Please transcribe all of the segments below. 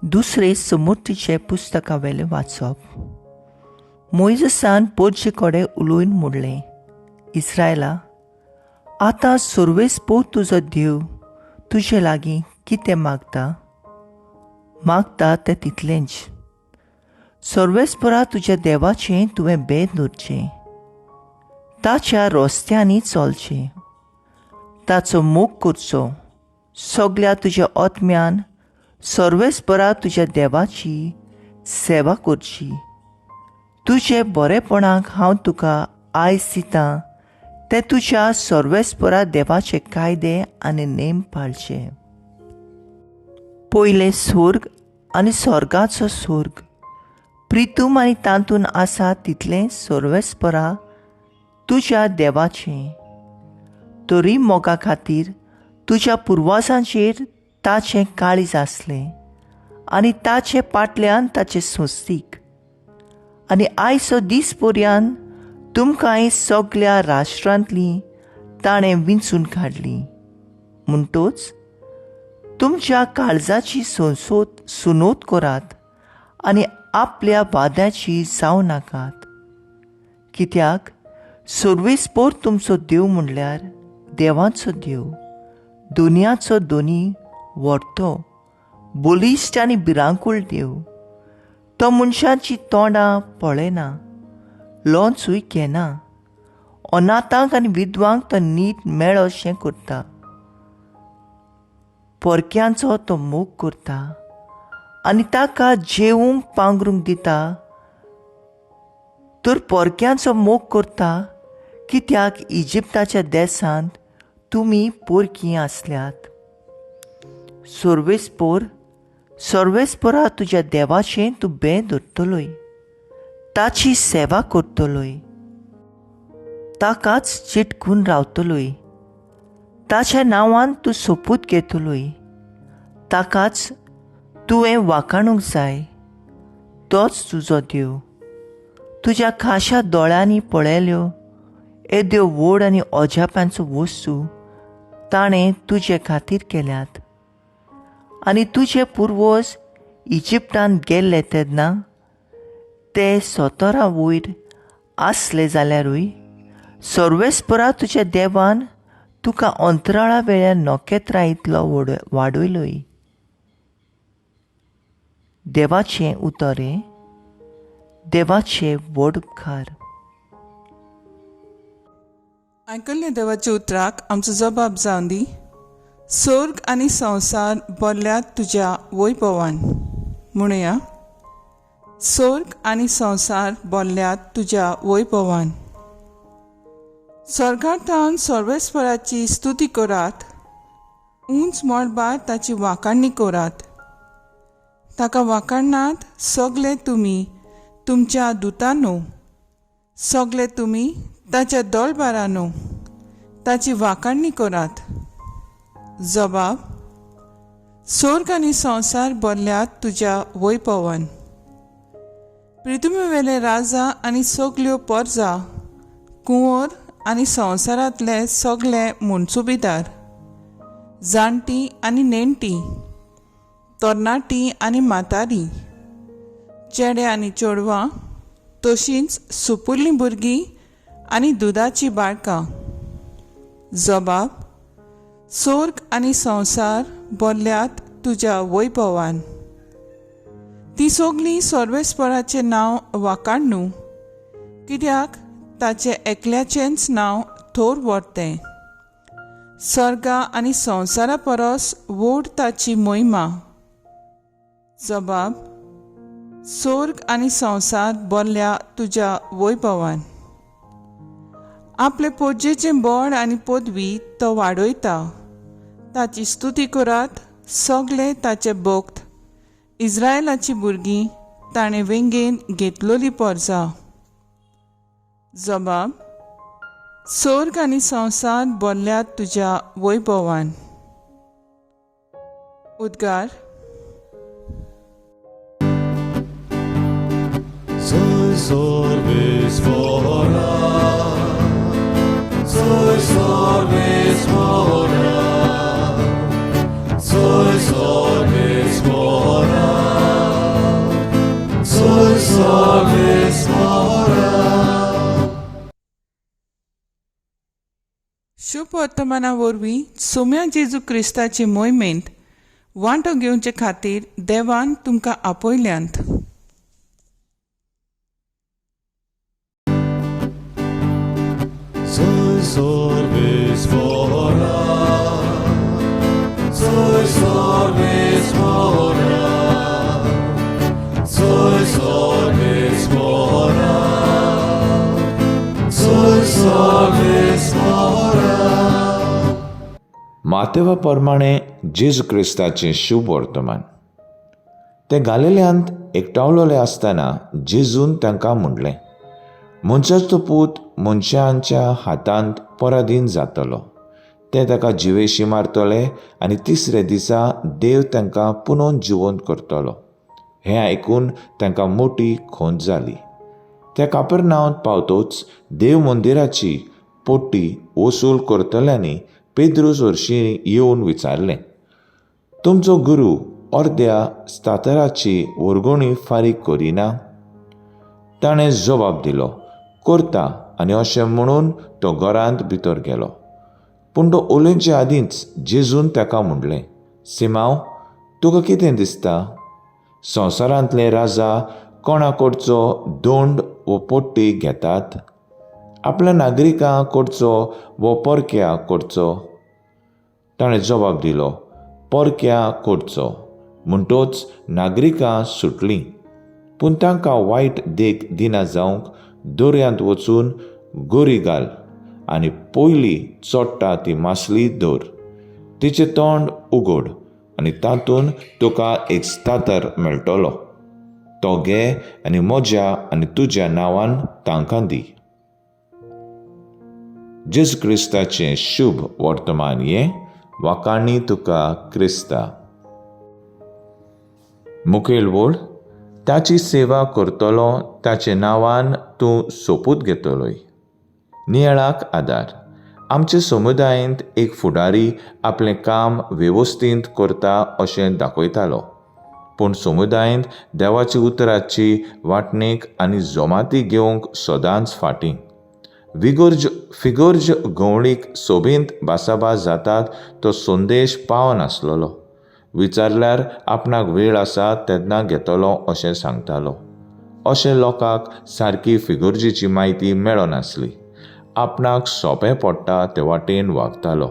दुसरे समूर्तीचे पुस्तकावेलें वाचप. मोयजसान पोरचे कडेन उलोवन म्हणलें, इस्रायला, आतां सर्वेस्पोर तुजो देव तुजे लागीं कितें मागता मागता तें तितलेंच. सर्वेस्परा तुज्या देवाचें तुवें बेद दवरचें, ताच्या रस्त्यांनी चलचें, ताचो मोग करचो, सगल्या तुज्या आत्म्यान सर्वेस्परा तुज्या देवाची सेवा करची. तुजे बरेपणाक हांव तुका आयज दितां ते तुज्या सर्वेस्परा देवाचे कायदे आनी नेम पाळचे. पयले स्वर्ग आनी स्वर्गाचो स्वर्ग, प्रितूम आनी तातूंत आसा तितलें सर्वेस्परा तुज्या देवाचें. तरी मोगा खातीर तुज्या पुर्वाजांचेर ताचें काळीज आसलें आनी ताचे पाटल्यान ताचें सोंस्तीक. आनी आयचो दीस पर्यंत तुमकांय सगल्या राष्ट्रांतलीं ताणें विंचून काडलीं. म्हणटोच तुमच्या काळजाची संसोत सुनोत करात आनी आपल्या वाद्याची जावं नाकात. कित्याक सर्वेस्पोर तुमचो देव म्हणल्यार देवाचो देव, दुनियाचो दोनी व्हरतो, बलिश्ट आनी भिरांकूळ देव. तो मनशाची तोंडां पळयना, लोंचूय घेना, अनाथांक आनी विधवांक तो नीट मेळ अशें करता, परक्यांचो तो मोग करता आनी ताका जेवूंक पांगरूंक दिता. तर परक्यांचो मोग करता, कित्याक इजिप्ताच्या देशांत तुमी पोरकीं आसल्यात. सर्वेस्पोर सर्वेस्पोरा तुज्या देवाचें तूं बें धरतलोय, ताची सेवा करतलोय, ताकाच चिटकून रावतलोय, ताच्या नांवान तूं सोपूत घेतलोय, ताकाच तुवें वाखाणूंक जाय. तोच तुजो देव. तुज्या खाशा दोळ्यांनी पळयल्यो येद्यो व्हड आनी अजापांचो वस्तू ताणें तुजे खातीर केल्यात. आनी तुजे पुर्वज इजिप्तांत गेल्ले तेन्ना ते सतरा वयर आसले जाल्यारूय सर्वेस्परा तुज्या देवान तुका अंतराळा वेळ्या नखेत्रां इतलो वाडयलोय. देवाचें उतर हें, देवाचे व्हड उपकार. आयकल्ले देवाच्या उतराक आमचो जबाब जावन दी. स्वर्ग आनी संवसार भरल्यात तुज्या वैभवान. म्हणुया, स्वर्ग आनी संवसार भरल्यात तुज्या वैभवान. स्वर्गांत सर्वेस्पराची स्तुती करात, उंच मळबार ताची वाखाणणी करात. ताका वाखाणनात सगले तुमी तुमच्या दुतांनो, सगले तुमी ताच्या दोलबारानो ताची वाखाणणी करात. जबाब, स्वर्ग आनी संवसार भरल्यात तुज्या वैभवान. पृथ्वीवेले राजा आनी सगल्यो परजा, कुंवर आनी संवसारांतले सगले मनसुबीदार, जाणटी आनी नेणटी, तरणाटी आनी म्हातारी, चेडे आनी चेडवां, तशींच सुपुल्लीं भुरगीं आनी दुदाचीं बाळकां. जबाब, स्वर्ग आनी संवसार भरल्यात तुज्या वैभवान. ती सगलीं सर्वेस्पराचें नांव वाखाणनू, कित्याक ताचें एकल्याचेंच नांव थोर व्हरतें. स्वर्गा आनी संवसारा परस व्हड ताची महिमा. जबाब, स्वर्ग आनी संवसार भरल्या तुज्या वैभवान. आपले पोजेचें बळ आनी पदवी तो वाडयता. ताची स्तुती करात सगले ताचे भक्त, इस्रायलाची भुरगीं ताणें वेंगेन घेतलोली पोरजा. जबाब, स्वर्ग आनी संवसार भरल्यात तुज्या वैभवान. उद्गार. Soy Sarvesvara, soy Sarvesvara, शुभ वर्तमाना वरवीं सोम्या जेजू क्रिस्ताचे मोहिमेंत वांटो घेवचे खातीर देवान तुमकां आपयल्यांत. मातेवा प्रमाणे जेजू क्रिस्ताचें शुभ वर्तमान. ते गालिल्यांत एकठावलेले आसतना जेजून तांकां म्हणलें, मनशाचो पूत मनशांच्या हातांत पराधीन जातलो, ते ताका जिवेशी मारतले आनी तिसरे दिसा देव तांकां पुनोवन जिवंत करतलो. हें आयकून तांकां मोटी खोंत जाली. त्या कापरनांवांत पावतोच देव मंदिराची पोटी वसूल करतल्यांनी पेद्रूस हरशीं येवन विचारलें, तुमचो गुरू अर्द्या स्तातराची वर्गणी फारीक करिना? ताणें जबाब दिलो, करता. आनी अशें म्हणून तो घरांत भितर गेलो. पूण तो उलोवचे आदींच जेजून ताका म्हणलें, सिमांव, तुका कितें दिसता? संवसारांतले राजा कोणा कडचो दोंड वो पोट्टी घेतात? आपल्या नागरिकां कडचो वो परक्या कडचो? ताणें जबाब दिलो, परक्या कडचो. म्हणटोच नागरिकां सुटलीं, पूण तांकां वायट देख दिना जावंक दर्यांत वचून गोरी घाल आनी पयली चोडटा ती मासली दर, तिचें तोंड उगड आनी तातूंत तुका एक स्तातर मेळटलो, तो घे आनी म्हज्या आनी तुज्या नांवान तांकां दी. जेजू क्रिस्ताचें शुभ वर्तमान हें. वाखाणी तुका क्रिस्ता. मुखेल वळ, ताची सेवा करतलो, ताचे नांवान तूं सोपूत घेतलोय. नियाळाक आदार. आमचे समुदायेंत एक फुडारी आपलें काम वेवस्थींत करता अशें दाखयतालो, पूण समुदायेंत देवाची उतराची वांटणीक आनी जोमाती घेवंक सदांच फाटीं. फिगर्ज गवळीक सोबींत भासाभास जातात तो संदेश पावनासलेलो. विचारल्यार आपणाक वेळ आसा तेन्ना घेतलो अशें सांगतालो. अशें लोकांक सारकी फिगर्जीची म्हायती मेळनासली. आपणाक सोंपें पडटा ते वाटेन वागतालो.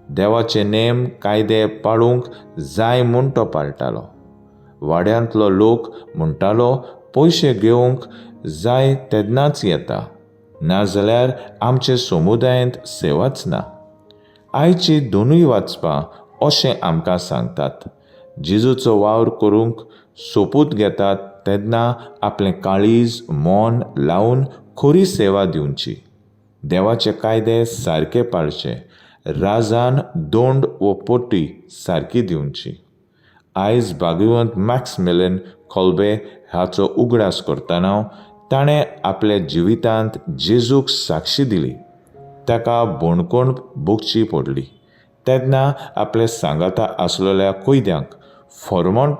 देवाचे नेम कायदे पाळूंक जाय म्हूण तो पाळटालो. वाड्यांतलो लोक म्हणटालो, पयशे घेवंक जाय तेन्नाच येता, नाजाल्यार आमचे समुदायेंत सेवाच ना. आयची दोनूय वाचपां अशें आमकां सांगतात. जेजूचो वावर करूंक सोपूत घेतात तेन्ना आपलें काळीज मन लावन खरी सेवा दिवची, देवाचे कायदे सारके पाळचे, राजान दोंड वो पोटी सारकी दिवची. आयज भाग्यवंत मॅक्समिलियन कोल्बे हाचो उगडास करतना ताणें आपल्या जिवितांत जेजूक साक्षी दिली. ताका बणकोण भोगची पडली तेन्ना आपल्या सांगाता आसलेल्या कैद्यांक फॉर्मोण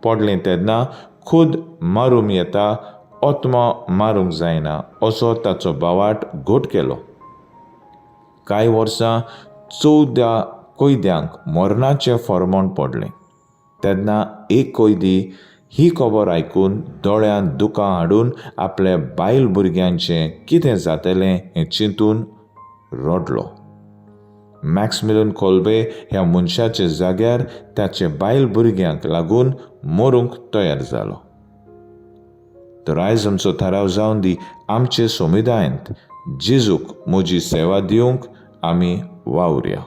पडलें तेन्ना खुद मारूंक येता, आत्मा मारूंक जायना असो ताचो बावाट घट केलो. कांय वर्सां 14 कैद्यांक मरणाचें फॉर्मोण पडलें तेन्ना एक कैदी ही खबर आयकून दोळ्यांत दुकां हाडून आपल्या बायल भुरग्यांचें कितें जातलें हें चिंतून रडलो. मॅक्समिलियन कोल्बे ह्या मनशाच्या जाग्यार ताचे बायल भुरग्यांक लागून मरूंक तयार जालो. तर आयज आमचो थाराव जावन दी, आमचे समुदायेंत जेजूक म्हजी सेवा दिवंक आमी वावुरया.